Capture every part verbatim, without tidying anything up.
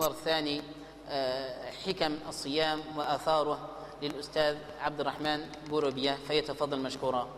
الثاني، آه، حكم الصيام وآثاره للأستاذ عبد الرحمن بوروبيا، فيتفضل مشكورا.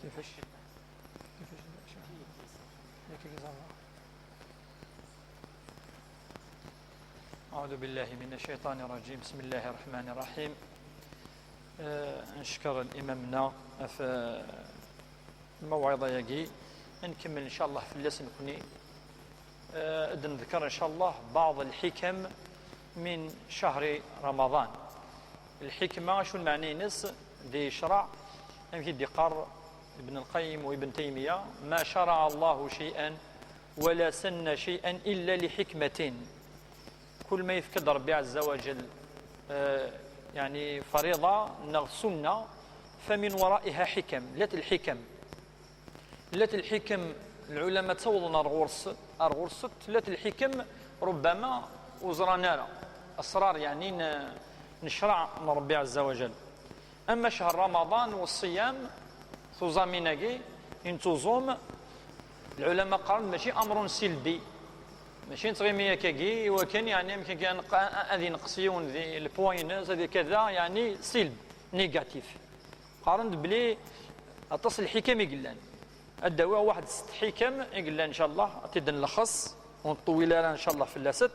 كيفاش؟ كيفاش؟ أعوذ بالله من الشيطان الرجيم. بسم الله الرحمن الرحيم. آه، نشكر الإمامنا في الموعظة ياقي. نكمل إن شاء الله في اللسن كوني. آه، نذكر إن شاء الله بعض الحكم من شهر رمضان. الحكمة شو المعنى نس دي شرع؟ يمكن دي قر ابن القيم وابن تيمية: ما شرع الله شيئا ولا سن شيئا إلا لحكمة. كل ما يفكد ربي عز وجل، آه، يعني فريضة نغ سنة، فمن ورائها حكم. لات الحكم، لات الحكم العلماء تصوضنا رغورس، رغورس لات الحكم ربما وزرانارا أسرار، يعني ن-، نشرع من ربي عز وجل. أما شهر رمضان والصيام، تزاميناكي، إن تزوم، العلماء قالوا ماشي أمر سلبي، ماشي نتغيمي هكاكي، وكان يعني يمكن كان ق-، أذي نقصيون ذي البوينز، هذه كذا، يعني سلب، نيجاتيف. قارن بلي أتصل الحكم يقلان. الدواء واحد ست حكم يقلان إن شاء الله، تدن لخص. ونطوي لها إن شاء الله في اللاسد.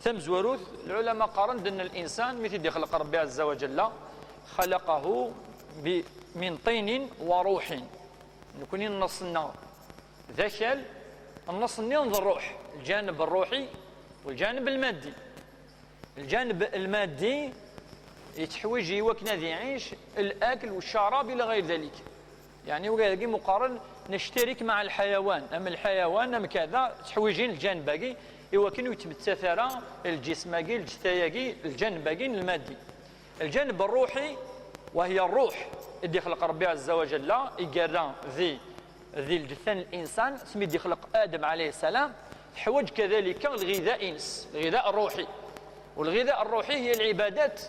ثم زوروث العلماء قارن دن الإنسان مثل دي خلق ربي عز وجل، خلقه ب-، من طين وروح. نكون النص النار ذكل، النص النيون ذا الروح، الجانب الروحي والجانب المادي. الجانب المادي يتحويج يوكنا ذي عيش، الأكل والشراب إلى غير ذلك. يعني وقاعد مقارن نشترك مع الحيوان، أما الحيوان أم كذا تحويجين الجانب باقي، إوا كان يتمتثر الجسم باقي، الجثة باقي، الجانب باقي المادي. الجانب الروحي وهي الروح اللي خلق ربي عز وجل، يقرا ذي، ذي الجثة الإنسان، سمي دي خلق آدم عليه السلام، تحوج كذلك الغذاء إنس، الغذاء الروحي. والغذاء الروحي هي العبادات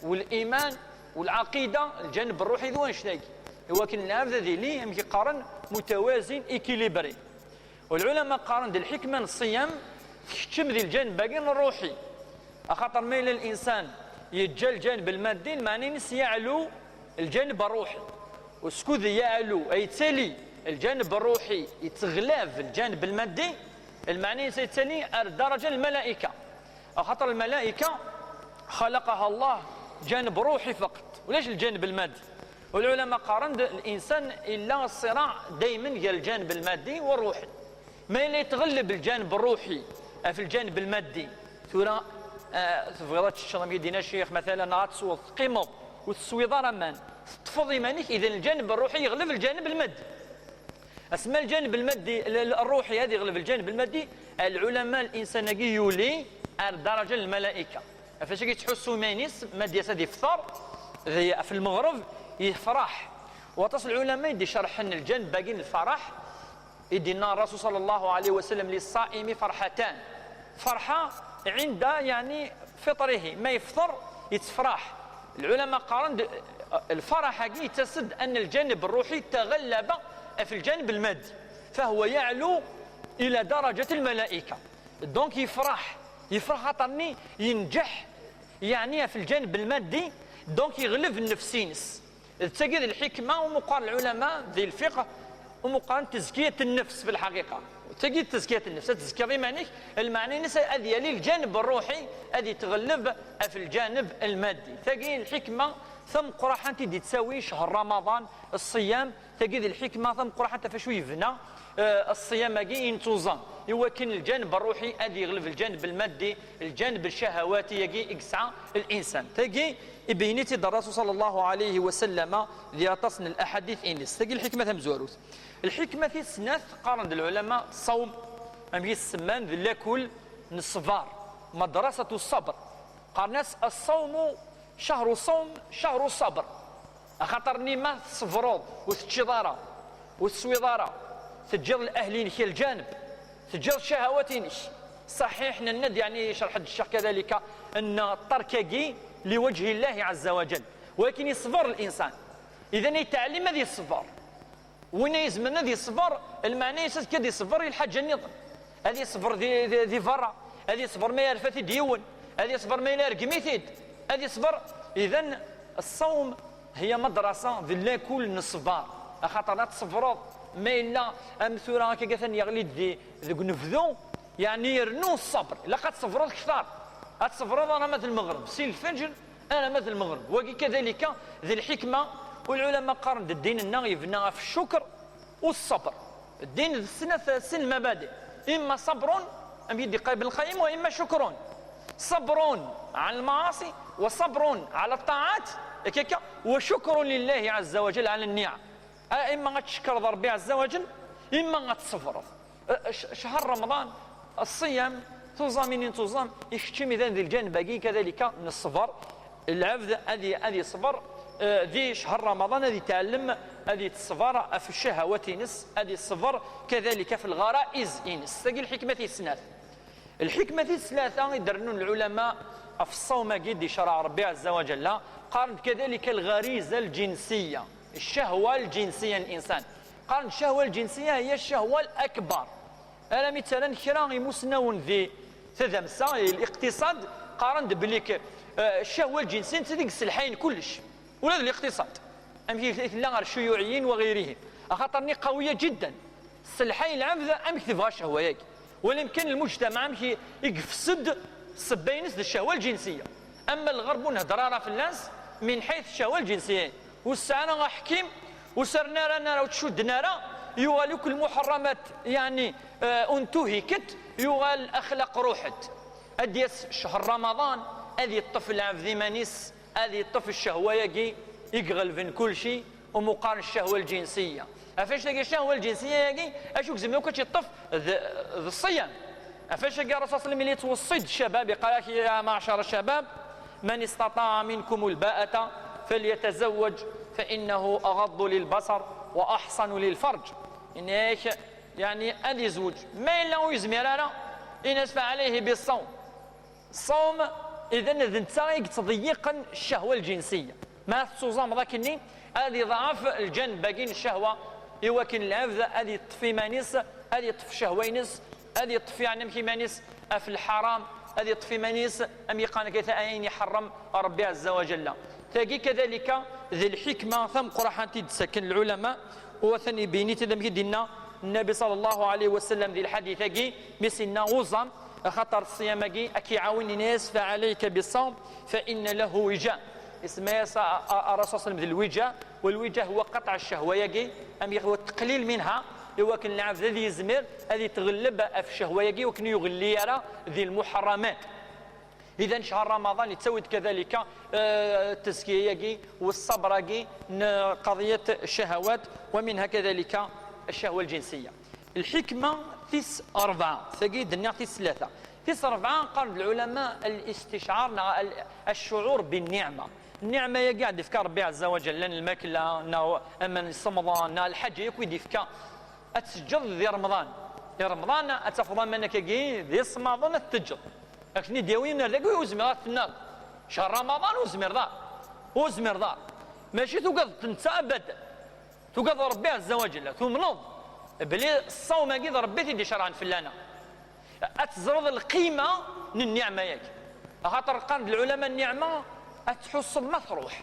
والإيمان والعقيدة، الجانب الروحي ذو أنشتاقي. ولكن العبد ذي لي يمكن قارن متوازن، إكيليبري. والعلماء قارن دي الحكمة من الصيام تحكم ذي الجانب باقي الروحي. أخاطر ما إلا الإنسان يجا الجانب المادي، المعنى نس يعلو الجانب الروحي. وسكوذ يعلو أي تالي الجانب الروحي يتغلب الجانب المادي، المعنى نس يتالي الدرجة الملائكة. أخاطر الملائكة خلقها الله جانب روحي فقط، ولاش الجانب المادي. والعلماء قارن د-، الإنسان إلا الصراع دايما قال الجانب المادي والروحي. ما إلا يتغلب الجانب الروحي في الجانب المادي، ثورة، آه، تبغيض تشرب يدينا شيخ مثلا، غتسوض قيمض وتسويض رمان، تطفض إيمانك، إذا الجانب الروحي يغلب الجانب المادي. أسمى الجانب المادي، ال-، ال-، الروحي هذا يغلب الجانب المادي. العلماء الإنسان يولي على درجة الملائكة. فاش يتحسوا مينيس، ما دياس هذه يفطر، ذي في المغرب يفرح. وتصل العلماء يدي شرح أن الجانب باقي الفرح، يدينا الرسول صلى الله عليه وسلم: "للصائم فرحتان". فرحة عند، يعني، فطره، ما يفطر يتفرح. العلماء قارن د-، الفرح هاكي يتسد أن الجانب الروحي تغلب في الجانب المادي، فهو يعلو إلى درجة الملائكة. دونك يفرح، يفرح خاطرني ينجح، يعني، في الجانب المادي، دونك يغلب النفسينس. تجد الحكمة ومقارن العلماء ذي الفقه ومقارن تزكية النفس في الحقيقة. تجد تزكية النفس، تزكي غير مانيك، المعنى نسى أذي يلي الجانب الروحي، أذي تغلب في الجانب المادي. تجي الحكمة ثم قراحة تدي تساوي شهر رمضان، الصيام، Tagi d lḥikma tameqqrant ɣef wacu yebna, eh, ṣṣyam-agi i nettuẓam, i wakken lǧanb ṛṛuḥi ad yeɣleb lǧanb lmaddi, lǧanb ccahawati-agi i yesɛa linsan. Tagi ibeyyni-tt-id Ṛṛasul ṣalla Llahu ɛalayhi wa sallam di aṭas n laḥadit-ines. Tagi lḥikma tamezwarut. Lḥikma tis snat, qqaren-d lɛulama, ṣṣawm, amek i s-semman, d lakul n ṣṣber, madrasatu ṣṣabr. Qqaren-as: "Ṣṣawmu, cahru ṣṣawm, cahru ṣṣabr." Axaṭer-nni ma tṣebreḍ ur teččiḍ ara, ur teswiḍ ara, teǧǧiḍ lahl-inek a lǧanb, teǧǧiḍ ccahawat-inek. Ṣaḥiḥ, nenna-d, yeɛni, yecreḥ-d ccix kadalika, anna ṭṭerk-agi liwajhi Llahi ɛazza wa jall. Walakin yeṣber linsan. Idan, yettɛellim ad yeṣber. Win ay izemren ad yeṣber, lmeɛna-is ad k-, ad iṣber i lḥaǧa nniḍen. Ad iṣber di, di, di berra, ad iṣber ma yerfa-t-id yiwen, ad iṣber ma yella yergem-it-id, ad iṣber. Idan, ṣṣawm hiya madrasa, d lakul n ṣṣber, axaṭer ad tṣebreḍ ma yella am tura akka atan yeɣli-d di, deg unebdu, yeɛni yernu ṣṣber, ilaq ad tṣebreḍ kter, ad tṣebreḍ alamma d lmeɣreb, si lfajr alamma d lmeɣreb. Wagi kadalika d lḥikma, u lɛulama qqaren-d ddin-nneɣ yebna ɣef ccukr u ṣṣebr. Ddin d snat, sin lmabadi, imma ṣabrun, amek i d-iqqar Ibn Lqayyim, wa imma cukrun. Ṣabrun ɛala lmaɛaṣi, wa ṣabrun ɛala ṭṭaɛat, akka, wa cukrun lillahi ɛazza wa jall ɛala nniɛam. A, imma ad tcekkreḍ Ṛebbi ɛazza wa jall, imma ad tṣebreḍ. Eh, c-, ccher Remḍan, ṣṣyam, tuẓamin i nettuẓam, ikeččem idan di lǧanb-agi kadalika n ṣṣber. Lɛebd ad i-, ad iṣber, eh, di ccher Remḍan, ad itɛellem, ad iṣber ɣef ccahawat-ines, ad iṣber kadalika ɣef lɣara'iz-ines. Tagi lḥikma tis snat. Lḥikma tis tlata i d-rennun lɛulama ɣef ṣṣawm-agi d-icerreɛ Ṛebbi ɛazza wa jalla, qqaren-d kadalika lɣariza lǧinsiya, ccahwa lǧinsiya n linsan. Qqaren-d ccahwa lǧinsiya hiya ccahwa lakbar. Armi ttarran kra imusnawen di tadamsa, i liqtiṣad, qqaren-d belli k-, eh, ccahwa lǧinsiya nettat i yesselḥayen kullec, ula d liqtiṣad. Amek i tella ɣer ccuyuɛiyin wa ɣirihim. Axaṭer-nni qawiya jiddan. Tesselḥay lɛebd amek tebɣa ccahwa-yagi. Wala amkan lmuǧtamaɛ amek i, i yefsed ssebba-ines d ccahwa lǧinsiya. Ama lɣerb ur nhedder ara fell-as, min ḥayt ccahwa lǧinsiya. Ur tesɛi ara aḥkim, ur saren ara, ara ur ttcudden ara, yuɣal akk lmuḥerramat, yeɛni, eh, untuhiket, yuɣal axlaq ruḥet. Ad d-yas ccher Ramaḍan, ad yeṭṭef lɛebd iman-is, ad yeṭṭef ccahwa-yagi i iɣelben kulci, umi qqaren ccahwa lǧinsiya. Ɣef wacu tagi ccahwa lǧinsiya-yagi, acu i yezmer akk ad tt-yeṭṭef d, d ṣṣyam. Ɣef wacu-agi Ṛṛasul ṣalla Llahu ɛalayhi wa sallam yella yettweṣṣi-d ccabab, yeqqar-ak: "يا معشر الشباب، من استطاع منكم الباءة فليتزوج فإنه أغض للبصر وأحصن للفرج." Yenna-yak, yeɛni, ad yezweǧ. Ma yella ur yezmir ara, yenna-as: "فعليه بالصوم." Ṣṣawm, idan d netta i yettḍeyyiqen ccahwa lǧinsiya. Ma tettuẓameḍ akkenni, ad iḍeɛɛef lǧanb-agi n ccahwa, i wakken lɛebd ad yeṭṭef iman-is, ad yeṭṭef ccahwa-ines, ad yeṭṭef, yeɛni, amek, iman-is ɣef lḥaram, ad yeṭṭef iman-is, am yeqqaren akka, ayen iḥeṛṛem Ṛebbi ɛazza wa jalla. Tagi kadalika d lḥikma tameqqraḥant i d-ssaken lɛulama, u atan ibeyyni-t-id amek i d-yenna Nnabi ṣalla Llahu ɛalayhi wa sallam di lḥadit-agi, mi s-yenna uẓam, axaṭer ṣṣyam-agi ad k-iɛawen, yenna-yas: "فعليك بالصوم فإن له وجاء." Isemma-yas a, a, a Ṛṛasul ṣalla Llahu ɛalayhi wa sallam d lwija, walwija huwa qatɛ ccahwa-yagi, am yeqwa teqlil minha, i wakken lɛebd ad yezmir ad yetɣelleb ɣef ccahwa-yagi, i wakken ur iɣelli ara di lmuḥerramat. Idan, ccher Ramaḍan yettawi-d kadalika, eh, tazkiya-yagi, u ṣṣabr-agi, n qadiyat ccahawat, wa minha kadalika ccahwa lǧinsiya. Lḥikma tis ṛebɛa, tagi d-nniɣ tis tlata. Tis ṛebɛa, qqaren-d lɛulama al-isticɛar neɣ al-, al-ccuɛur bin-niɛma. Nniɛma-yagi i d-ifka Ṛebbi ɛazza wa jalla, n lmakla, neɣ aman n ssemḍan, neɣ lḥaǧa yakk i d-ifka. Ad teǧǧeḍ di Remḍan. Di Remḍan ad tafeḍ aman akkagi d isemmaḍen ad t-teǧǧeḍ. Ad k-ten-id-yawi yiwen ar dagi, ur zmireḍ ad t-tennaḍ. Ccher Ramaḍan ur zmireḍ ara. Ur zmireḍ ara. Mačči tugadeḍ-t netta abadan. Tugadeḍ Ṛebbi ɛazza wa jalla. Tumneḍ belli ṣṣawm-agi d Ṛebbi i t-id-icerɛen fell-aneɣ. Ad teẓreḍ lqima n nniɛma-yagi. Axaṭer qqaren-d lɛulama, nniɛma ad tḥusseḍ ma truḥ.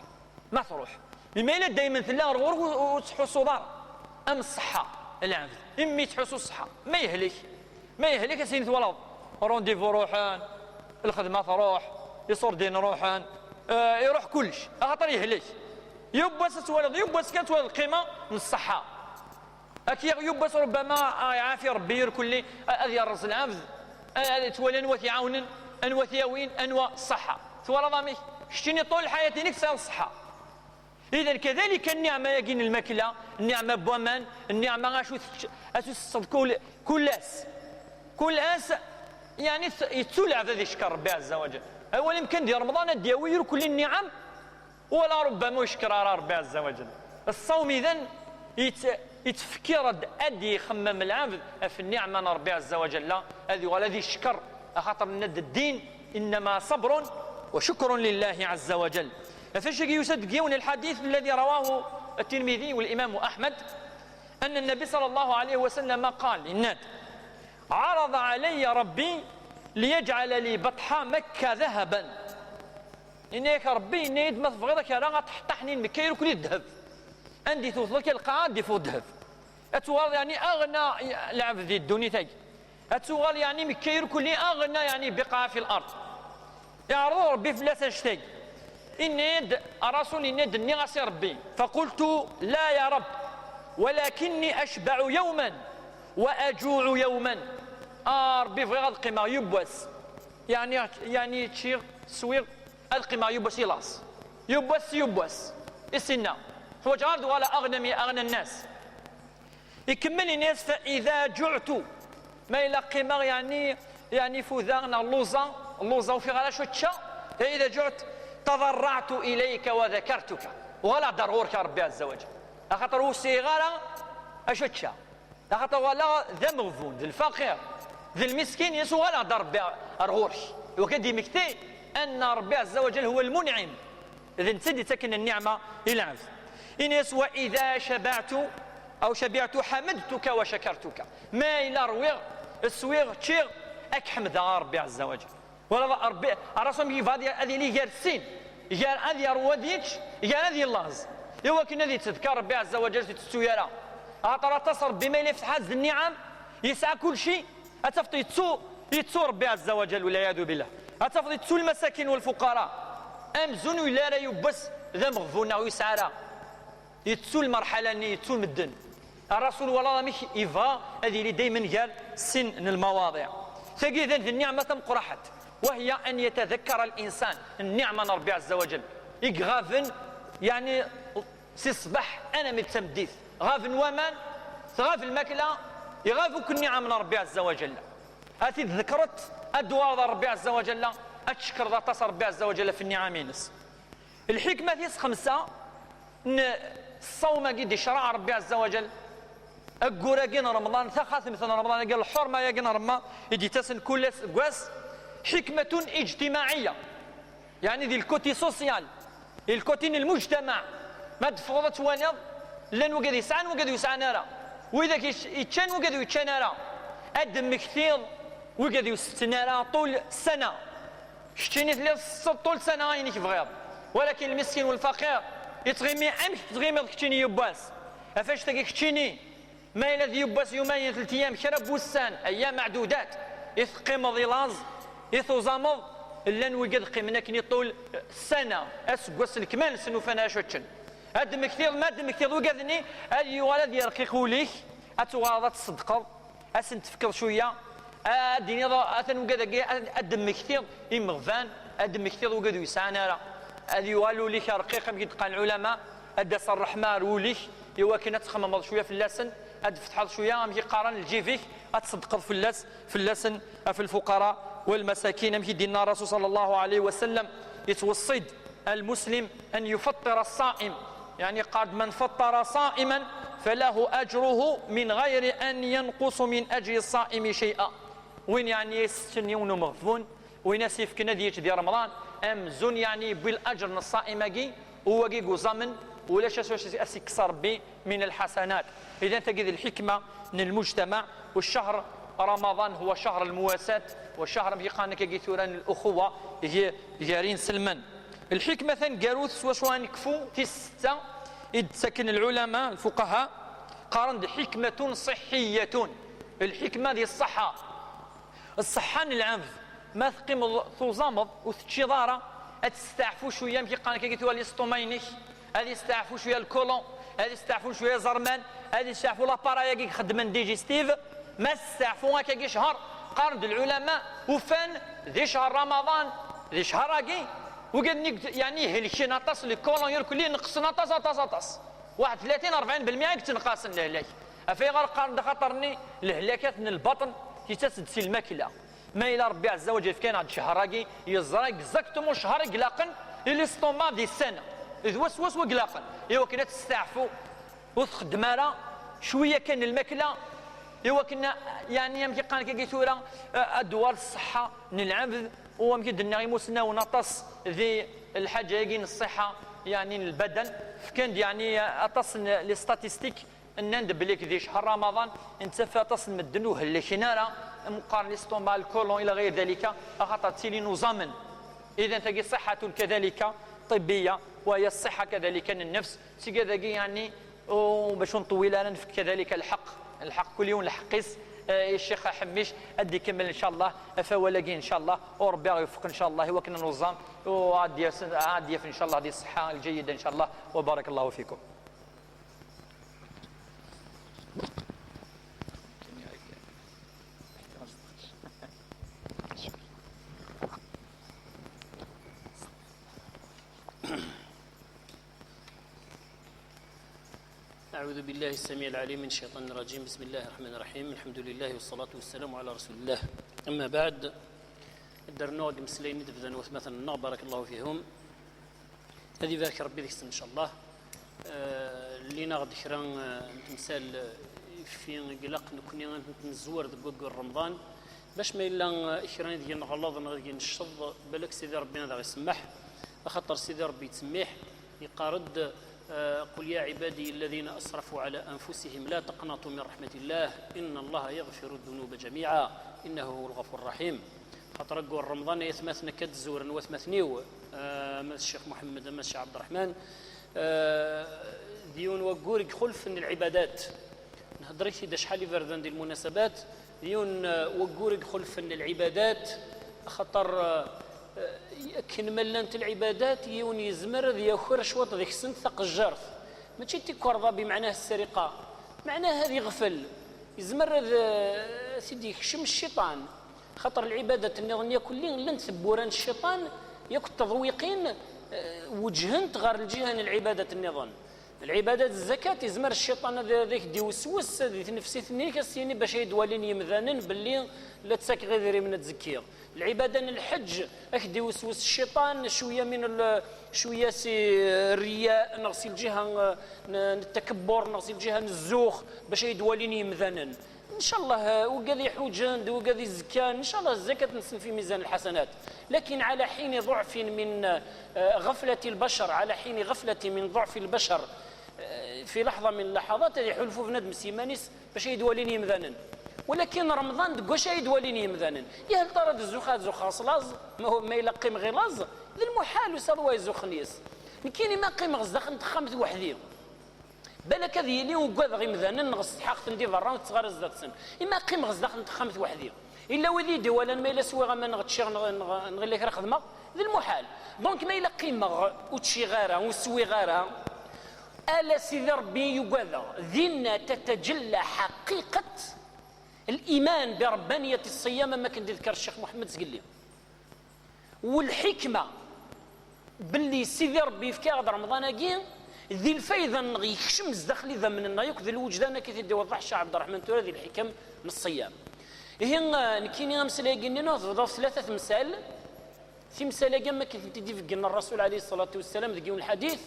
Ma truḥ. Imi yella daymen tella ɣer ɣur-k, ur, ur tettḥussuḍ ara. Am ṣṣeḥḥa, lɛebd. Imi tettḥussu ṣṣeḥḥa. Ma yehlek. Ma yehlek, ad s-yini twalaḍ. Rendez-vous ruḥen, lxedma truḥ, iṣurdiyen ruḥen, eh, iruḥ kullec. Axaṭer yehlek. Yiwwas ad twaliḍ, yiwwas kan ad twaliḍ lqima n ṣṣeḥḥa. Ad k-yaɣ yiwwas, rubbama, ah, iɛafi Rebbi irkelli, a-, ad yerreẓ lɛebd, a-, ad twali anwa t-iɛawnen, anwa t-yawin, anwa ṣṣeḥḥa. Twalaḍ amek? Keččini ṭul lḥayat-inek tesɛiḍ ṣṣeḥḥa. Idan kadalika nniɛma-agi n lmakla, nniɛma n waman, nniɛma acu tečč, acu tesseḍ kul, kul ass. Kul ass, yani, t-, yettu lɛebd ad yeckeṛ Rebbi Ɛezza wa Ǧell. Awal imkan di Remḍan ad d-yawi irkelli nniɛam, wala rubbama ur yeckeṛ ara Rebbi Ɛezza wa Ǧell. Ṣṣawm idan yet-, yettfekkir-d ad d-yexmem lɛebd ɣef nniɛma n Rebbi Ɛezza wa Ǧell, ad yuɣal ad yeckeṛ, axaṭer nenna-d ddin, إنما صبر وشكر لله عز وجل. Ɣef wacagi yusa-d deg yiwen lḥadit الذي رواه الترمذي والإمام أحمد أن النبي صلى الله عليه وسلم قال, yenna-d, عرض علي ربي ليجعل لي بطحا مكة ذهبا. Yenna-yak Rebbi, yenna-yi-d ma tebɣiḍ ad k-rreɣ aṭeḥṭaḥ-nni n Mekka irkelli d ddheb. Anda i tewteḍ akka lqaɛa ad d-iffeɣ ddheb. Ad tuɣaleḍ yeɛni aɣna lɛebd di ddunit-agi. Ad tuɣal yeɛni Mekka irkelli aɣna yeɛni بقعة في الأرض. Iɛreḍ Rebbi fell-as annect-agi. Yenna-d Ṛṛasul, yenna-d, nniɣ-as i Rebbi, فقلت لا يا رب ولكني أشبع يوما وأجوع يوما. A Rebbi, bɣiɣ ad qqimeɣ yiwwas. Yeɛni, yeɛni ččiɣ, swiɣ, ad qqimeɣ yiwwas i laẓ. Yiwwas, yiwwas. I s-inna, ḥwaǧeɣ ad uɣaleɣ aɣna mi aɣna nnas. Ikemmel yenna-yas, فإذا جعت, ma yella qqimeɣ yeɛni, yeɛni fudeɣ neɣ lluẓeɣ, lluẓeɣ ur ufiɣ ara acu ččeɣ, فإذا جعت تضرعت إليك وذكرتك. Uɣaleɣ-d ar ɣur-k a Rebbi Ɛezza wa Ǧell. Axaṭer ur sɛiɣ ara acu ččeɣ. Axaṭer walaɣ d ameɣbun, d lfaqir, d lmiskin, yes uɣaleɣ-d a Rebbi ar ɣur-k. Iwakken ad d-yemmekti anna Rebbi Ɛezza wa Ǧell هو المنعم. D netta i d-yettaken nniɛma i lɛebd. Ini-as, وإذا شبعت أو شبعت حمدتك وشكرتك. Ma yella rwiɣ, swiɣ, ččiɣ, ad k-ḥemdeɣ a Rebbi Ɛezza wa Ǧell. Wala Rebbi, Ṛṛasul yebɣa ad, ad yili gar sin, gar ad yerwu ad yečč, gar ad yellaẓ. Iwakken ad yettedkar Rebbi Ɛezza wa Ǧell ur tettettu ara. Axaṭer aṭas Rebbi ma yella yefteḥ-as-d nniɛam, yesɛa kulci, ad tafeḍ yettu, yettu Rebbi Ɛezza wa Ǧell, والعياذ بالله. Ad tafeḍ yettu lmasakin والفقراء. Amzun ur yelli ara yiwwas d ameɣbun neɣ ur yesɛi ara. Yettu lmerḥala-nni, yettu medden. Ṛṛasul wala amek yebɣa ad yili daymen gar sin n lmawaḍiɛ. Tagi d, d nniɛma tameqqraḥet. وهي أن يتذكر الإنسان, nniɛma n Ṛebbi Ɛezza wa Ǧell. I iɣaben, yeɛni, si ṣṣbeḥ armi d tameddit. Ɣaben waman, tɣab lmakla, iɣab akk nniɛam n Ṛebbi Ɛezza wa Ǧell. Ad t-id-tḍekkreḍ, ad d-tuɣaleḍ ɣer Ṛebbi Ɛezza wa Ǧell, ad tcekkreḍ aṭas Ṛebbi Ɛezza wa Ǧell ɣef nniɛam-ines. Lḥikma tis xemsa n ṣṣawm-agi d-icreɛ Ṛebbi Ɛezza wa Ǧell, aggur-agi n Remḍan, taxatemt n Remḍan-agi, lḥurma-agi n Remḍan i d-yettasen kul ass deg wass, حكمة اجتماعية. Yeɛni di lkuti social, di lkuti n lmujtamaɛ, ma d-teffɣeḍ ad twaliḍ, llan wigad yesɛan, wigad ur yesɛan ara, widak yec-, yeččan, wigad ur yeččan ara, ad d-temmektiḍ wigad ur setten ara ṭul ssana. Keččini telliḍ tsetteḍ ṭul ssana ayen i tebɣiḍ, walakin lmiskin u lfaqir yettɣimi amek tettɣimiḍ keččini yiwwas. Ɣef wannect-agi keččini, ma yella d yiwwas, yumayen, telt ayyam, kra n wussan, ayyam meɛdudat, i teqqimeḍ i laẓ, i tuẓameḍ, llan wigad qqimen akken i ṭul ssana, aseggas lekmal-nsen ufan acu ččen. Ad d-temmektiḍ, ma d-temmektiḍ wigad-nni, ad yuɣal ad yerqiq wul-ik, ad tuɣaleḍ ad tṣeddqeḍ, ad sen-tefkeḍ cwiya, ad d-tiniḍ, atan wigad-agi, ad, ad d-temmektiḍ imeɣban, ad d-temmektiḍ wigad ur yesɛan ara. Ad yuɣal ul-ik rqiq, amek i d-qqaren lɛulama, ad d-tas ṛṛeḥma ar wul-ik, i wakken ad txemmemeḍ cwiya fell-asen, ad d-tfetḥeḍ cwiya, amek i qqaren, lǧib-ik, ad tṣeddqeḍ fell-as, fell-asen, ɣef lfuqara walmasakin, amek i d-yenna Ṛṛasul ṣalla Llahu ɛalayhi wa sallam, yettweṣṣi-d المسلم أن يفطر الصائم. يعني قال: من فطر صائما فله أجره من غير أن ينقص من أجر الصائم شيئا. Win yeɛni yessetten yiwen umeɣbun, win as-yefken ad yečč di Remḍan, amzun yeɛni yewwi laǧer n ṣṣaim-agi, u wagi yuẓamen, ulac acu as-, as-ikkes Ṛebbi من الحسنات. Idan tagi d lḥikma n lmujtamaɛ, u ccahr Ramaḍan huwa cahr lmuwasat, wa cahr, amek i qqaren akka tura, n lxuwa g-, gar inselmen. Lḥikma taneggarut s wacu ad nekfu, tis setta i d-ttaken lɛulama, lfuqaha, qqaren-d حكمة صحية. Lḥikma di ṣṣeḥḥa. Ṣṣeḥḥa n lɛebd, ma teqqimeḍ tuẓameḍ, ur teččiḍ ara, ad testeɛfu cwiya, amek i qqaren akka tura, listuma-inek, Ad yesteɛfu cwiya lkulun, ad yesteɛfu cwiya iẓerman, ad yesteɛfu laparay-agi ixeddmen digestive. Ma testeɛfu akkagi ccher, qqaren-d lɛulama, ufan di ccher Ramaḍan, di ccher-agi, wigad-nni, yeɛni, helken aṭas, lkulun irkelli neqsen aṭas, aṭas, aṭas. Waḥed tlatin, rebɛin belmya i yettenqasen lehlak. Af ayɣer qqaren-d? Axaṭer-nni lehlakat n lbaṭen yettas-d si lmakla. Ma yella Ṛebbi Ɛezza wa Ǧal yefka-aneɣ-d ccher-agi, yeẓra exactement ccher i ilaqen i l'estomac di ssana. D wa swaswa i ilaqen i wakken ad testeɛfu, ur txeddem ara cwiya kan n lmakla, i wakken, yeɛni, amek i qqaren akkagi tura, eh, ad d-tuɣal ṣṣeḥḥa n lɛebd. U amek i d-nniɣ imusnawen aṭas di lḥaǧa-agi n ṣṣiḥa, yeɛni n lbadan, fkan-d, yeɛni, aṭas n les statistiques. Nnan-d belli di ccher Ramaḍan nettaf aṭas n medden ur hellken ara, meqqar l'estomac, lkulun, ila ɣir dalika, axaṭer ttilin uẓamen. Idan tagi ṣṣiḥatun kadalika ṭibbiya, wa hiya ṣṣiḥa kadalika n nnefs. Tigad-agi, yeɛni, u bac ur nṭewwil ara, nefk kadalika lḥeqq, lḥeqq kul yiwen lḥeqq-is, eh, i Ccix Ḥemmic ad d-ikemmel, ncallah, ɣef wawal-agi, ncallah, u Ṛebbi aɣ-yewfeq, ncallah, i wakken ad nuẓam, u ad d-yas-, ad d-yaf, ncallah, di ṣṣeḥḥa lǧayyida, ncallah, wa barakallahu fikum. أعوذ بالله السميع العليم من الشيطان الرجيم. بسم الله الرحمن الرحيم. الحمد لله والصلاة والسلام على رسول الله. أما بعد، ad d-rnuɣ deg imeslayen i d-bdan watmaten-nneɣ, barakallahu fihum. Ad ibarek Rebbi deg-sen, ncallah. Eh, llin-aɣ-d kra, eh, n temsal, eh, ifi i ilaq nekni ad tent-nezwer deg waggur n Remḍan, bac ma yella, eh, kra ideg nɣelleḍ neɣ ideg necceḍ, balak Sidi Rebbi ad aɣ-isemmeḥ, axaṭer Sidi Rebbi yettsemmiḥ, yeqqar-d, eh, قل يا عبادي الذين أسرفوا على أنفسهم لا تقنطوا من رحمة الله إن الله يغفر الذنوب جميعا إنه هو الغفور الرحيم. Xaṭer aggur n Remḍan, ay atmaten, akka d-zuren watmaten-iw, eh, ama d Ccix Muḥemmed, ama d Ccix Ɛebderreḥman, eh, d yiwen waggur i ixulfen lɛibadat. Nhedder-ak-t-id acḥal iberdan di lmunasabat, d yiwen, eh, waggur i ixulfen lɛibadat, axaṭer, eh, eh, akken ma llant lɛibadat, yiwen yezmer ad yaker cwiṭ deg-sent taqejjart. Mačči d tikerḍa bimeɛna ssariqa, meɛnaha ad iɣfel, yezmer ad, eh, t-id-yekcem cciṭan. Xaṭer lɛibadat nniḍen yakulli llant tewwura n cciṭan yakk d teḍwiqin, eh, weǧhent ɣer lǧiha n lɛibadat nniḍen. Lɛibadat, zzakat, yezmer cciṭan ad, ad ak-d-iweswes di tnefsit-nni-k, ad s-yini bac ay d-walin yemdanen belli la ttakeɣ idrimen ad zekkiɣ. Lɛibada n lḥeǧǧ, ad ak-d-iweswes cciṭan cwiya min l-, cwiya si rriya neɣ si lǧiha, eh, n, n takabbur neɣ si lǧiha n zzux bac ay d-walin yemdanen. Ncallah, eh, wigad iḥuǧen d wigad izekkan, ncallah zzakat-nsen fi mizan lḥasanat. Lakin ala ḥini ḍuɛfin min, eh, ɣaflati lbacar, ala ḥini ɣaflati min ḍuɛfi lbacar, eh, fi laḥḍa min llaḥaḍat, ad iḥulfu bnadem s yiman-is bac ay d-walin yimdanen. Walakin Remḍan deg wacu ay d-walin yimdanen? Yahel tara ad zuxeɣ, ad zuxeɣ s laẓ, ma, ma yella qqimeɣ i laẓ, d lmuḥal usaḍ wa izux xnis. Nekkini ma qqimeɣ zdaxel n texxamt weḥd-i, balak ad yili ugadeɣ imdanen neɣ setḥaɣ-ten di berra, ur tteɣ ara zdat-sen. Ima qqimeɣ zdaxel n texxamt weḥd-i. Illa wid i d-iwalan ma yella swiɣ aman neɣ ččiɣ neɣ, neɣ, neɣ illa kra xedmeɣ, d lmuḥal. Donc ma yella qqimeɣ ur ččiɣ ara, ur swiɣ ara, ala Sidi Rebbi i ugadeɣ. Dinna tataǧella ḥaqiqat liman bi rebbaniyat ṣṣiyam, am akken d-idker Ccix Muḥemmed zgelli. Walḥikma belli Sidi Rebbi yefka-aɣ-d Remḍan-agi, di lfayda-nneɣ yekcem zdaxel idammen-nneɣ yakk, d lwejdan akka i t-id-iweḍḍeḥ Ccix Ɛebderreḥman tura di lḥikam n ṣṣiyam. Ihi, eh, nekkini ameslay-agi-nni nuɣ tebḍa ɣef tlata temsal. Timsal-agi am akken i tent-id-ibeggen Rrasul ɛalayhi ṣṣalatu wassalam deg yiwen lḥadit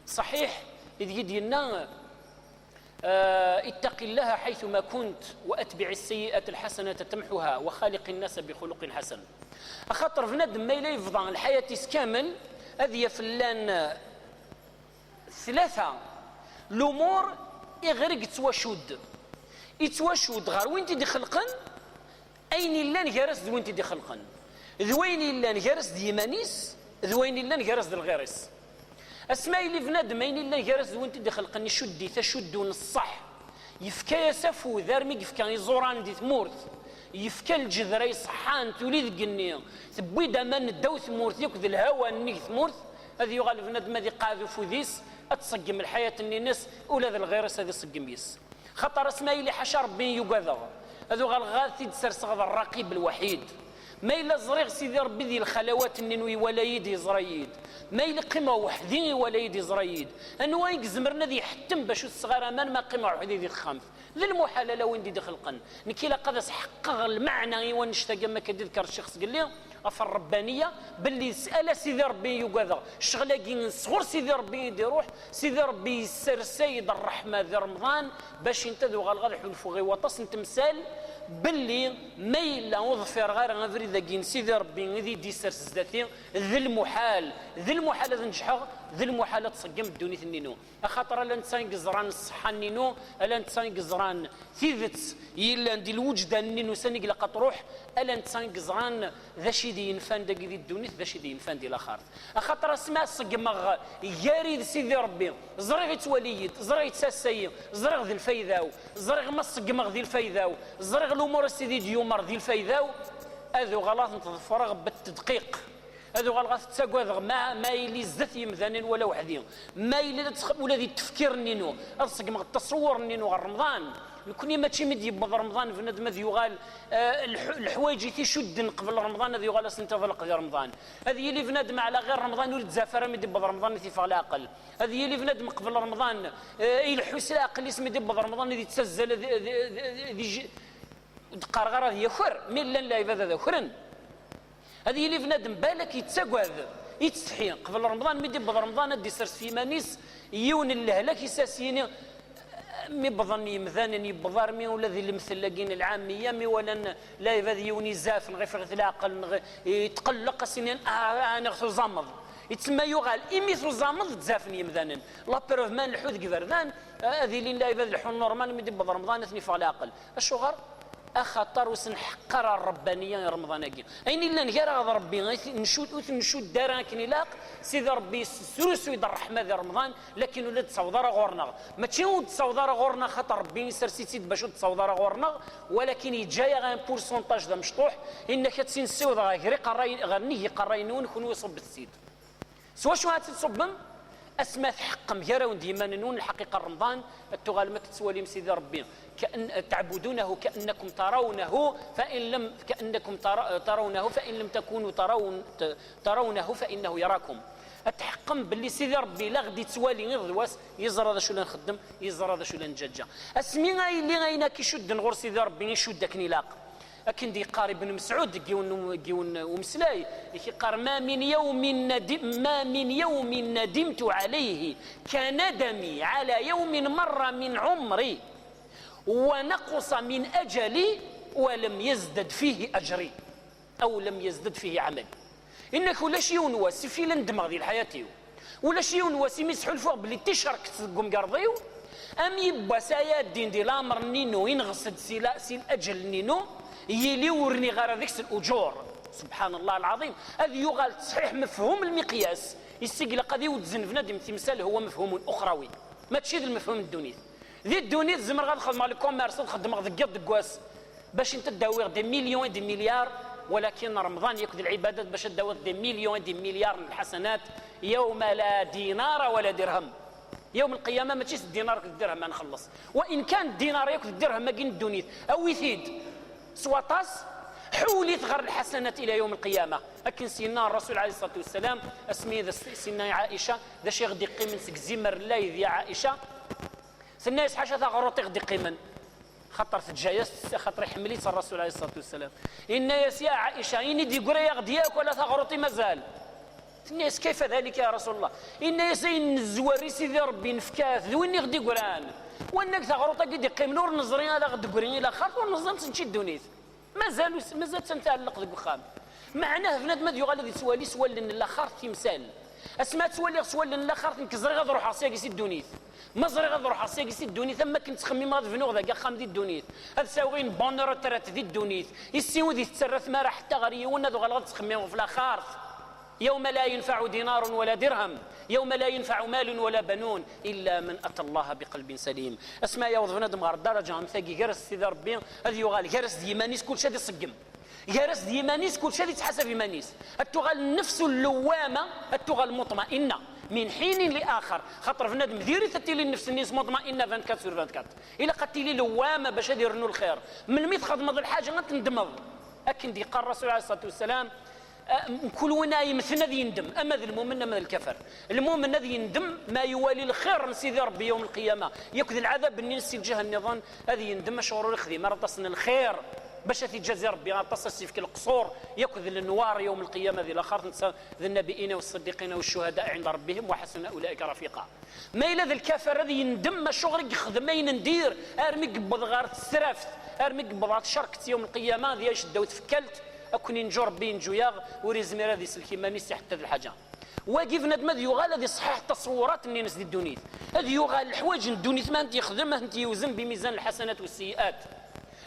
ṣaḥiḥ, ideg i d-yenna, آه، اتق الله حيثما كنت وأتبع السيئة الحسنة تمحها وخالق الناس بخلق حسن. Axaṭer bnadem ma yella yebḍa lḥayat-is kamel, ad yaf llan, eh, tlata lumur iɣer i yettwacudd. Yettwacudd ɣer win t-id-ixelqen, ayen illan gar-as d win t-id-ixelqen, d wayen illan gar-as d yiman-is, d wayen illan gar-as d lɣir-is. Asma yili bnadem ayen illan gar-as d win t-id-ixelqen icudd-it acuddu n ṣṣeḥ, yefka-yas afud armi yefka iẓuran di tmurt, Yefka lǧedra iṣeḥḥan, tuli deg igenni, tewwi-d aman n ddaw tmurt yakk d lhawa nnig tmurt, ad yuɣal bnadem ad iqeɛɛed ufud-is, ad tṣeggem lḥayat-nni-ines, ula d lɣir-is ad iṣeggem yes. Xaṭer asma yili ḥaca Ṛebbi i yugadeɣ, ad uɣaleɣ ad t-id-serseɣ d Rraqib Lwaḥid. Ma yella ẓriɣ Sidi Ṛebbi di lxalawat-nni-inu iwala-yi-d, yeẓra-yi-d. Ma yella qqimeɣ weḥd-i iwala-yi-d, yeẓra-yi-d. Anwa i izemren ad iḥettem bac ur tesseɣ ara aman ma qqimeɣ weḥd-i di texxamt? D lmuḥal ala win d i d-ixelqen. Nekk ilaq ad as-ḥeqqeɣ lmeɛna i wannect-agi am akka d-idker ccix Sgelli ɣef ṛṛebbaniya, belli s-, ala Sidi Ṛebbi i yugadeɣ. Ccɣel-agi sɣur Sidi Ṛebbi i d-iruḥ, Sidi Ṛebbi yessers-iyi-d ṛṛeḥma di Remḍan, bac inta ad uɣaleɣ ad ḥulfuɣ i waṭas n temsal, belli ma yella ur ḍfireɣ ara abrid-agi n Sidi Ṛebbi i d-issers zdat-i, d lmuḥal, d lmuḥal ad neǧḥeɣ, d lmuḥal ad tṣeggem ddunit-nni-inu. Axaṭer ala netta i yeẓran ṣṣeḥḥa-nni-inu, ala netta i yeẓran tidet yellan di lweǧdan-nni-inu sani ilaq ad truḥ, ala netta i yeẓran d acu i d-yenfan dagi di ddunit, d acu i d-yenfan di laxert. Axaṭer asmi ad ṣeggmeɣ gar-i d Sidi Ṛebbi, ẓriɣ ittwali-yi-d, ẓriɣ ittassa-yi, ẓriɣ d lfayda-w, ẓriɣ ma ṣeggmeɣ di lfayda-w, ẓriɣ lumuṛ i Sidi d-yumeṛ di lfayda-w, ad uɣaleɣ ad tent-ḍefreɣ bettedqiq. Ad uɣaleɣ ad t-ttagadeɣ ma, ma yili zdat yemdanen wala weḥdi. Ma yili la ttx-, ula di tefkir-nni-inu, ad ṣeggmeɣ ttṣewwur-nni-inu ɣer Remḍan. Nekni mačči mi d-yewweḍ Remḍan bnadem ad yuɣal, eh, leḥ-, leḥwayeǧ i t-icudden qbel Remḍan ad yuɣal ad sent-iḍleq di Remḍan. Ad yili bnadem ɛla ɣir Remḍan ur yettẓaf ara mi d-yewweḍ Remḍan ad t-iffeɣ leɛqel. Ad yili bnadem qbel Remḍan, eh, ileḥḥu s leɛqel-is mi d-yewweḍ Remḍan ad yettazzal ad, ad, ad, ad, ad, ur d-qqareɣ ara ad yaker, mi llan lɛibad ad akren. Ad yili bnadem balak yettagad, yettsetḥi. Qbel Remḍan, mi d-iwweḍ Remḍan, ad d-isers f yiman-is yiwen n lehlak, is as-yini, mi wwḍen yemdanen, yewweḍ armi ula di lemtel-agi n lɛamiya, mi walan lɛibad yiwen izaf, neɣ iffeɣ-it leɛqel, neɣ yetqelleq, as-inin, ah, ah, neɣ tuẓameḍ. Yettsemma yuɣal, imi tuẓameḍ, ttzafen yemdanen. La preuve, ma nleḥḥu deg iberdan, ad ilin lɛibad leḥḥun normal, mi d-iwweḍ Remḍan, ad ten-iffeɣ leɛqel. Acuɣer? Axaṭer ur s-nḥeqqer ara ṛṛebbaniya i Remḍan-agi. Ayen illan gar-aɣ d Ṛebbi, i t-, ncu-, ur t-ncudd ara akken ilaq, Sidi Ṛebbi yessrusuy-d ṛṛeḥma di Remḍan, lakin ur la d-tessaweḍ ara ɣur-neɣ. Mačči ur d-tessaweḍ ara ɣur-neɣ xaṭer Ṛebbi isers-itt-id bac ur d-tessaweḍ ara ɣur-neɣ, walakin yeǧǧa-yaɣ un pourcentage d amecṭuḥ, inna-k ad tt-in-ssiwḍeɣ ɣer iqerray-, ɣer nnig iqerray-nwen, kunwi ṣubbet-tt-id. S wacu ad tt-id-ṣubbem? Asma tḥeqqem gar-awen d yiman-nwen lḥaqiqa n Remḍan, ad tuɣalem ad tettwalim Sidi Ṛebbi, كأن تعبدونه كأنكم ترونه، فإن لم، كأنكم تر-، ترونه، فإن لم تكونوا ترون-، ت-، ترونه فإنه يراكم. Ad tḥeqqem belli Sidi Ṛebbi la ɣ-d-ittwali iḍ d wass, yeẓra d acu la nxeddem, yeẓra d acu la nǧaǧǧa. Asmi a yili ayen akk icudden ɣur Sidi Ṛebbi icudd akken ilaq. Akken d-yeqqar Ibn Mesɛud deg yiwen, deg yiwen umeslay, yeqqar: ما من يوم ندم، ما من يوم ندمت عليه كندمي على يوم مر من عمري ونقص من أجلي ولم يزدد فيه أجري أو لم يزدد فيه عملي. Inna-k ulac yiwen wass i fila ndmeɣ di lḥayat-iw. Ulac yiwen wass imi sḥulfuɣ belli ticerket deg umgerḍ-iw, am yiwwas ara iɛeddin di lamer-nni-inu, ineɣs-d si la-, si laǧel-nni-inu, yili ur rniɣ ara deg-s l'uǧur. Subḥan Allah lɛaḍim, ad yuɣal ṣṣḥiḥ mefhum lmiqyas, iseg ilaq ad iwedzen bnadem timsal, huwa mefhumun uxrawi, mačči d lmefhum n ddunit. Di ddunit zemreɣ ad xedmeɣ le commerce, ad xedmeɣ deg yiḍ deg wass, bac inta ad d-awiɣ des millions et des milliards, walakin Remḍan yakk d lɛibadat bac ad d-awiḍ des millions et des milliards n lḥasanat, يوم لا دينار ولا درهم. Yawm lqiyama mačči s ddinar akked ddirham ad nxelleṣ. Wa in kan ddinar akked ddirham-agi n ddunit, awi-t-id s waṭas, ḥewwel-it ɣer lḥasanat ila yawm lqiyama. Akken s-yenna Rasul alayhi ṣṣalatu wassalam, asmi d as-, s-yenna i Ɛaica, d acu i ɣ-d-iqqimen seg zimer n llayl, ya Ɛaica? Tenna-yas: ḥaca taɣruṭ i ɣ-d-iqqimen. Xaṭer teǧǧa-yas, xaṭer iḥemmel-itt Rasul alayhi ṣṣalatu wassalam. Yenna-yas: ya Ɛaica, ini-d yeggra-yaɣ-d yakk, wala taɣruṭ i mazal. Tenna-yas: kayfa dalik ya Rasul Allah? Yenna-yas: ayen nezwar i Sidi Ṛebbi nefka-t d win i ɣ-d-igran. Wanag taɣruṭ-agi d-iqqimen ur neẓri ad aɣ-d-tegri i laxert, ur neẓri ad tt-nečč i ddunit. Mazal us-, mazal-tt tɛelleq deg uxxam. Meɛnah bnadem ad yuɣal ad ittwali s wallen n laxert timsal. Asmi ad ttwaliɣ s wallen n laxert, nekk ẓriɣ ad ruḥeɣ syagi si ddunit. Ma ẓriɣ ad ruḥeɣ syagi si ddunit, am wakken ttxemmimeɣ ad bnuɣ dagi axxam di ddunit, ad sɛuɣ une bonne retraite di ddunit, issi ur d-ittarra tmara ḥetta ɣer yiwen, ad uɣaleɣ ad ttxemmimeɣ ɣef laxert. يوم لا ينفع دينار ولا درهم، يوم لا ينفع مال ولا بنون إلا من أتى الله بقلب سليم. Asmi ara yaweḍ bnadem ɣer ddaraǧa am tagi, gar-as d Sidi Ṛebbi, ad yuɣal gar-as d yiman-is, kulci ad iṣeggem. Gar-as d yiman-is, kulci ad ittḥasab iman-is. Ad tuɣal nnefs lewwama, ad tuɣal muṭma'inna. Min ḥinin li axar, xaṭer bnadem diri-t ad tili nnefs-nni-s muṭma'inna vingt-quatre sur vingt-quatre. Ilaq ad tili lewwama bac ad irnu lxir. Melmi txedmeḍ lḥaǧa ad tendmeḍ. Akken d-yeqqar Rasul alayhi ṣṣalatu wassalam, mkul win ara yemmten ad yendem, ama d lmumen ama d lkafer. Lmumen ad yendem ma iwali lxir n Sidi Ṛebbi yawm lqiyama, yakk d lɛadab-nni n ssilǧah nniḍen, ad yendem acuɣer ur ixdim ara aṭas n lxir, bac ad t-iǧazi Ṛebbi aṭas, ad s-ifk leqṣur yakk d lenwar yawm lqiyama di laxert, netta d nnabiyin wa ṣṣiddiqin wa ccuhada ɛinda Ṛebbihim wa ḥasuna ulaika rafiqa. Ma yella d lkafer ad yendem acuɣer i yexdem ayen n dir, armi yewweḍ ɣer tesraft, armi yewweḍ ɣer tcerket yawm lqiyama, ad yɛic ddaw tfekkalt, ad ken-inǧu Ṛebbi, inǧu-yaɣ, ur izmir ad islek iman-is i ḥetta d lḥaǧa. Wagi bnadem ad yuɣal ad iṣeḥḥiḥ taṣewwurat-nni-ines di ddunit. Ad yuɣal leḥwayeǧ n ddunit ma ad t-yexdem, ad t-yewzen bimizan lḥasanat wessiyiat.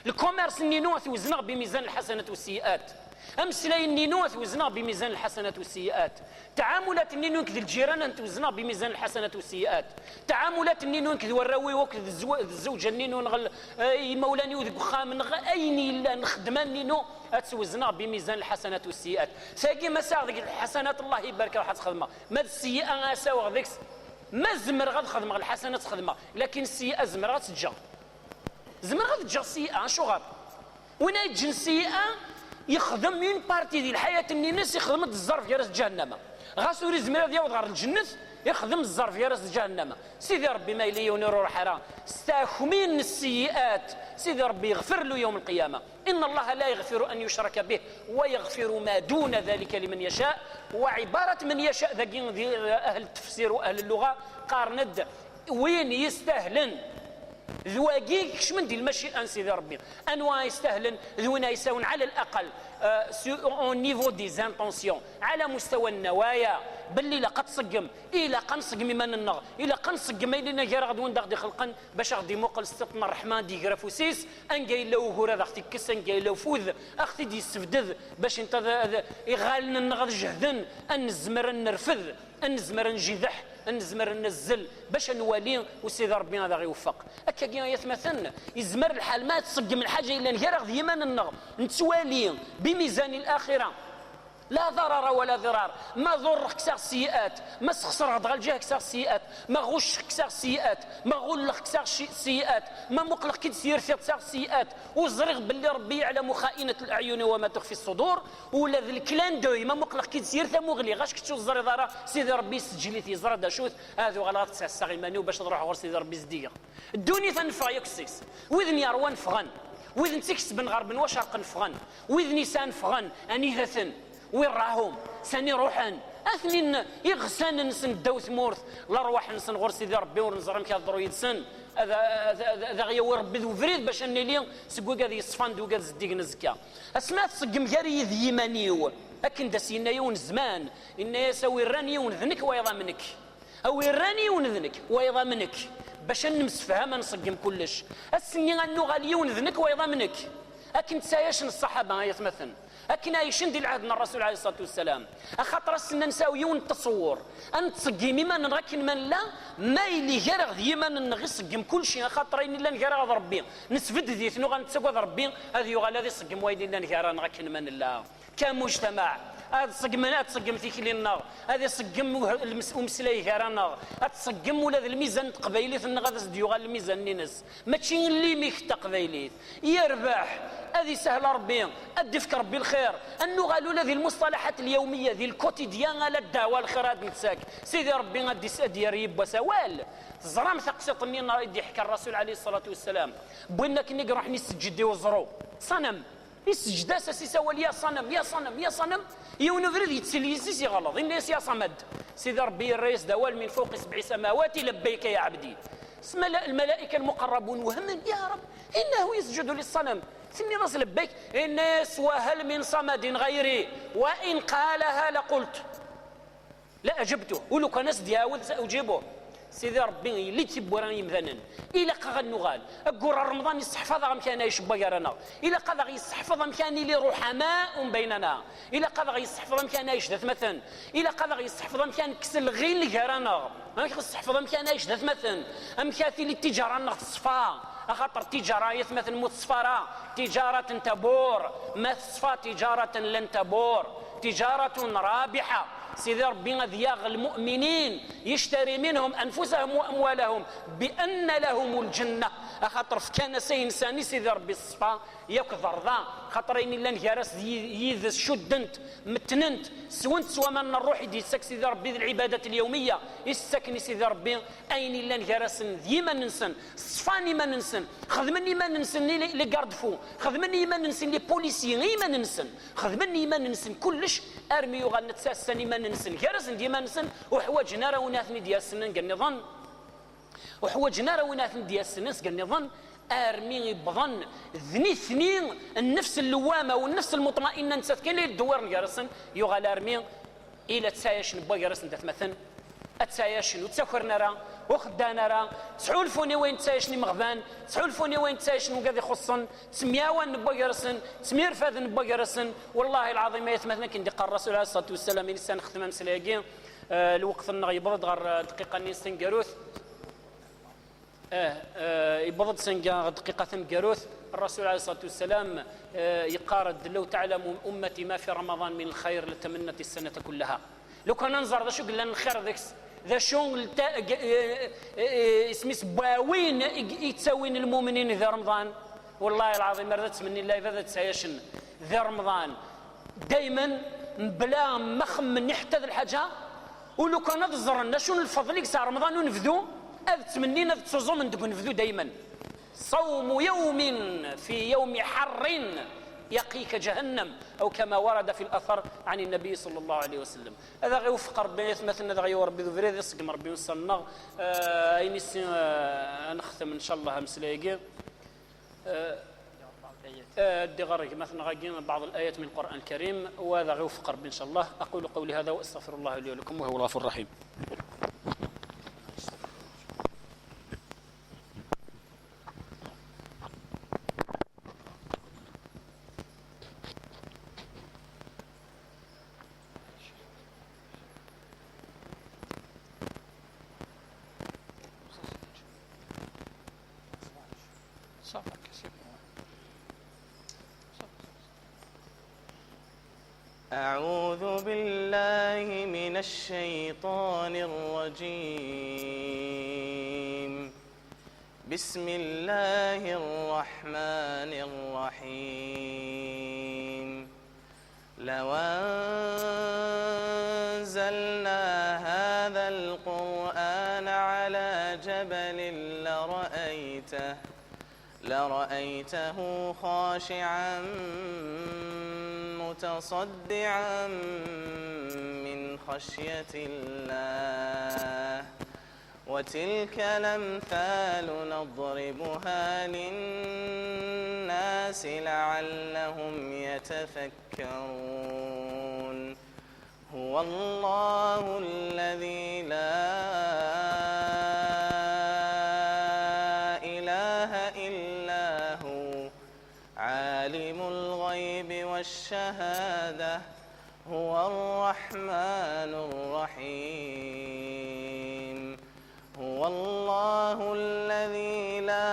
Lkumirs-nni-inu ad t-wezneɣ bimizan lḥasanat wessiyiat. Ameslay-nni-inu ad t-wezneɣ bimizan lḥasanat wessiyiat. Ttaɛamulat-nni-inu nekk d lǧiran ad t-wezneɣ bimizan lḥasanat wessiyiat. Ttaɛamulat-nni-inu nekk d warraw-iw akked zzw-, d zzewǧa-nni-inu neɣ l-, eh, imawlan-iw deg uxxam neɣ ayen yellan, lxedma-nni-inu ad tt-wezneɣ bimizan lḥasanat wessiyiat. Tagi ma sɛiɣ deg lḥasanat, Allah ibarek, ruḥ ad tt-xedmeɣ. Ma d ssiyi'a ad s-aweɣ deg-s, ma zemreɣ ad xedmeɣ lḥasanat ad tt-xedmeɣ, lakin ssiyi'a zemreɣ ad tt-ǧǧeɣ. Zemreɣ ad ǧǧeɣ ssiyi'a, acuɣer? Win ay yeǧǧen ssiyi'a, yexdem une partie di lḥayat-nni-ines, ixdem-d zzerf gar-as d ǧahennama. Ɣas ur izmir ad yaweḍ ɣer lǧennet, ixdem zzerf gar-as d ǧahennama. Sidi Ṛebbi ma yella yiwen ur iruḥ ara s taxmin n ssiyi'at, Sidi Ṛebbi yeɣfir lahu yawm lqiyama. إن الله لا يغفر أن يشرك به ويغفر ما دون ذلك لمن يشاء. Wa ibarat من يشاء dagi di ahl tefsir u ahl lluɣa qqaren-d win yestahlen. D wagi kecmen di lmaci'a n Sidi Ṛebbi. Anwa yestahlen? D win ay yessawnen, ɛala laqal, euh, sur, au niveau des intentions, ɛala mustawa nnawaya, belli ilaq ad tṣeggem, ilaq ad nṣeggem iman-nneɣ, ilaq ad nṣeggem ayen i gar-aɣ d wanda aɣ-d-ixelqen, bac aɣ-d-imuqel s tiṭ n ṛṛeḥma, ad d-iger afus-is, anga yella ugur ad aɣ-t-ikkes, anga yella ufud, aɣ-t-id-yessebded, bac nta-, ad, ad, iɣallen-nneɣ ad jehden, ad nezmer ad nerfed, ad nezmer ad njideḥ, ad nezmer ad nazzel, bac ad nwali u Sidi Ṛebbi ad aɣ-iweffeq. Akkagi, ay atmaten, yezmer lḥal ma ad tṣeggem lḥaǧa yellan gar-aɣ d yiman-nneɣ, nettwali bimizan n laxira. La ḍarara wa la dirar. Ma ḍurreɣ, kkseɣ ssiyi'at. Ma sxesreɣ-d ɣer lǧiha, kkseɣ ssiyi'at. Ma ɣucceɣ, kkseɣ ssiyi'at. Ma ɣulleɣ, kkseɣ cci-, ssiyi'at. Ma muqleɣ-k-id s yir tiṭ, kkseɣ ssiyi'at. U ẓriɣ belli Ṛebbi yeɛlamu xa'inat l-aɛyuni wa ma tuxfi ṣṣudur. Ula d le clin d'œil, ma muqleɣ-k-id s yir tamuɣli, ɣas kečč ur teẓriḍ ara, Sidi Ṛebbi yesseǧǧel-it, yeẓra d acu-t, ad uɣaleɣ ad ttɛassaɣ iman-iw bac ad ṛuḥeɣ ɣur Sidi Ṛebbi zeddigeɣ. Ddunit ad neffeɣ yakk seg-s. Wid n yeṛwan ffɣen. Wid n tt-ikesben ɣer Benwa Cerqen ffɣen. Wid n yesɛan ffɣen. Anida-ten? Win rahum? Sani ruḥen? Atnin iɣsan-nsen ddaw tmurt, lerwaḥ-nsen ɣur Sidi Ṛebbi, ur neẓri amek ad ḍru yid-sen. Ad, ad, ad, ad aɣ-yawi Ṛebbi d ubrid bac ad nili seg wigad yeṣfan d wigad zeddigen azekka. Asmi ad tṣeggem gar-iyi d yiman-iw, akken d as-yenna yiwen zzman, yenna-yas: "A wi rran yiwen d nekk, wayeḍ am nekk. A wi rran yiwen d nekk, wayeḍ am nekk, bac ad nemsefham, ad nṣeggem kullec. Ass-nni ad nuɣal yiwen d nekk, wayeḍ am nekk." Akken ttɛayacen ṣṣaḥaba, ay atmaten. Akken ɛicen di lɛehd n Ṛṛasul ɛalayhi ṣṣalatu wassalam. Axaṭer ass-nni ad nesɛu yiwen n ttṣewwur. Ad nettṣeggim iman-nneɣ akken ma nella, ma yili gar-aɣ d yiman-nneɣ iṣeggem kulci, axaṭer ayen illan gar-aɣ d Ṛebbi, nesbedd di tnuɣa, nettagad Ṛebbi, ad yuɣal ad iṣeggem wayen illan gar-aneɣ akken ma nella. Kamujtamaɛ, ad ṣeggmen, ad tṣeggem tikli-nneɣ, ad iṣeggem u-, lmes-, umeslay gar-aneɣ, ad tṣeggem ula d lmizan n teqbaylit-nneɣ, ad as-d-yuɣal lmizan-nni-ines. Mačči n limik taqbaylit. Yerbeḥ, ad isahel Ṛebbi, ad d-ifk Ṛebbi lxir, ad nuɣal ula di lmusṭalaḥat lyawmiya, di lkutidya, ala ddeɛwa lxir ad nettak. Sidi Ṛebbi ad d-is-, ad d-yerr yiwwas awal. Teẓram taqsiṭ-nni i d-iḥka Ṛṛasul ɛalayhi ṣṣalatu wassalam, n win akken i iṛuḥen iseǧǧed i uẓru, ṣanem. Iseǧǧed-as, as-isawal: "Ya ṣanem, ya ṣanem, ya ṣanem." Yiwen ubrid yettili yes-s, yeɣleḍ, yenna-yas: "Ya ṣamad." Sidi Ṛebbi yerra-yas-d awal: "Min fawqi sebɛi samawati, labbayka ya ɛebdi." Smala-, lmalaika lmuqarrabun wehmen: "Ya Ṛeb, innahu yesǧudu lissanam." Tenniḍ-as: "Labbayk." Yenna-yas: "Wa hal min samadin ɣayri, wa in qalaha laqult." La ajabtu. U lukan as-d-iɛawed, sa ujibuh. Sidi Ṛebbi yelli-d tiwwura i yimdanen. Ilaq-aɣ ad nuɣal. Aggur n Remḍan yesseḥfaḍ-aɣ amek ara nɛic wway gar-aneɣ. Ilaq ad aɣ-yesseḥfaḍ amek ara nili ruḥamaun baynana. Ilaq ad aɣ-yesseḥfaḍ amek ara nɛic d atmaten. Ilaq ad aɣ-yesseḥfaḍ amek ara nekkes lɣil gar-aneɣ. Amek ad yesseḥfaḍ amek ara nɛic d atmaten. Amek ara tili ttijara-nneɣ teṣfa. Axaṭer ttijara, ay atmaten, mu teṣfa ara, tijaratun tabur. Ma teṣfa tijaratun lan tabur. Tijaratun rabiḥa. Sidi Ṛebbi ad yaɣ lmu'minin, yectari minhum anfusahum wa amwalahum bi anna lahumul jannah. Axaṭer fkan-as ayen sɛan i Sidi Ṛebbi ṣṣfa yakk d rḍa. Axaṭer ayen illan gar-as d yi-, yid-s cudden-t, metnen-t, swen-t s waman n ṛṛuḥ i d-yettak Sidi Ṛebbi d lɛibadat lyawmiya i s-ttaken i Sidi Ṛebbi. Ayen illan gar-asen d yiman-nsen, ṣfan iman-nsen, xedmen iman-nsen i les, les garde-fous, xedmen iman-nsen les policiers, iman-nsen, xedmen iman-nsen kullec, armi yuɣalen ttassen iman-nsen gar-asen d yiman-nsen, ur ḥwaǧen ara win ara ten-id-yassen azgen nniḍen, ur ḥwaǧen ara win ara ten-id-yassen azgen nniḍen, armi wwḍen d nitni, nnefs llewama u nnefs lmuṭma'inna nettat kan i ddewwiren gar-asen, yuɣal armi ila ttɛayacen wway gar-asen d atmaten, ad ttɛayacen, ur ttakren ara, ur xeddan ara, ttḥulfun i wayen ttɛayacen imeɣban, ttḥulfun i wayen ttɛayacen wigad ixuṣṣen, ttemyawanen wway gar-asen, ttemyerfaden wway gar-asen. Wallahi lɛaḍim, ay atmaten, akken d-iqqar Rasul alayhi ṣṣalatu wassalam, i nessa nextem ameslay-agi, eh, lweqt-nneɣ yewweḍ-d ɣer, eh, dqiqa-nni s taneggarut. Eh, eh, yewweḍ-d sanga ɣer dqiqa taneggarut, Rasul alayhi ṣṣalatu wassalam, eh, yeqqar-d: "لو تعلم أمتي ما في رمضان من خير لتمنت السنة كلها." Lukan ad nẓer d acu yellan lxir deg-s, d acu n lta-, g-, eh, eh, eh, isem-is wwawin i, i yettawin lmumnin di Remḍan. Wallahi lɛaḍim, ar d ttmennin lɛibad ad ttɛayacen di Remḍan daymen, mebla ma xemmen i ḥetta d lḥaǧa, u lukan ad ẓren acu n lfeḍl i yesɛa Remḍan unebdu, ad ttmennin, ad ttuẓumen deg unebdu daymen. صوم يوم في يوم حر يقيك جهنم، أو كما ورد في الأثر عن النبي صلى الله عليه وسلم. Ad aɣ-iwefeq Ṛebbi, ay atmaten, ad aɣ-yawi Ṛebbi d ubrid, iṣeggem Ṛebbi ussan-nneɣ. Eh, ayen i sin, eh, ad nextem, ncallah, ameslay-agi. Eh, eh, ad d-iɣer gma-tneɣ-agi بعض الآيات من القرآن الكريم, wa ad aɣ-iwefeq Ṛebbi, ncallah. أقول قولي هذا وأستغفر الله لي ولكم، وهو الغفور الرحيم. أعوذ بالله من الشيطان الرجيم. بسم الله الرحمن الرحيم. لو أنزلنا هذا القرآن على جبل لرأيته، لرأيته خاشعا متصدعا من خشية الله. وتلك الأمثال نضربها للناس لعلهم يتفكرون. هو الله الذي لا إله إلا هو، عالم الغيب والشهادة، هو الرحمن الرحيم. هو الله الذي لا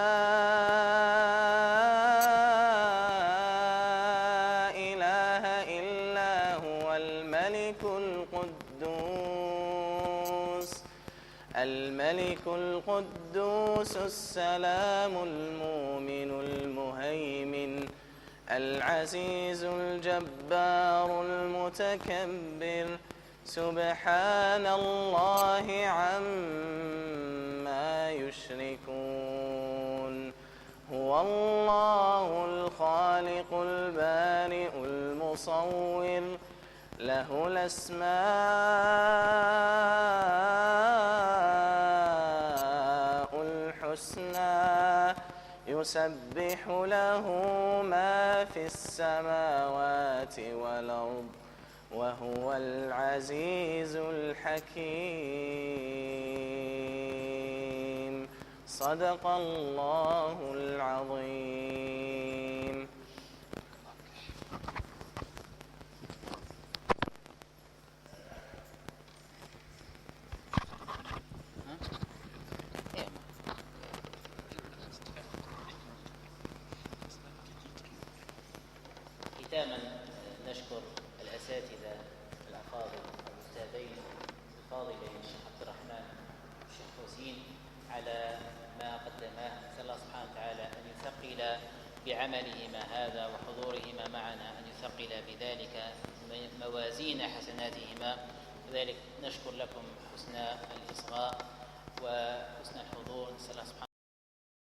إله إلا هو، الملك القدوس، الملك القدوس، السلام المؤمن المهيمن، العزيز الجبار المتكبر، سبحان الله عما يشركون. هو الله الخالق البارئ المصور، له الأسماء الحسنى، يسبح له ما في السماوات والأرض، وهو العزيز الحكيم. صدق الله العظيم. ختاما، نشكر الأساتذة الأفاضل الأستاذين الفاضلين الشيخ عبد الرحمن والشيخ حسين على ما قدماه. نسأل الله سبحانه وتعالى أن يثقل بعملهما هذا وحضورهما معنا، أن يثقل بذلك موازين حسناتهما، كذلك نشكر لكم حسن الإصغاء.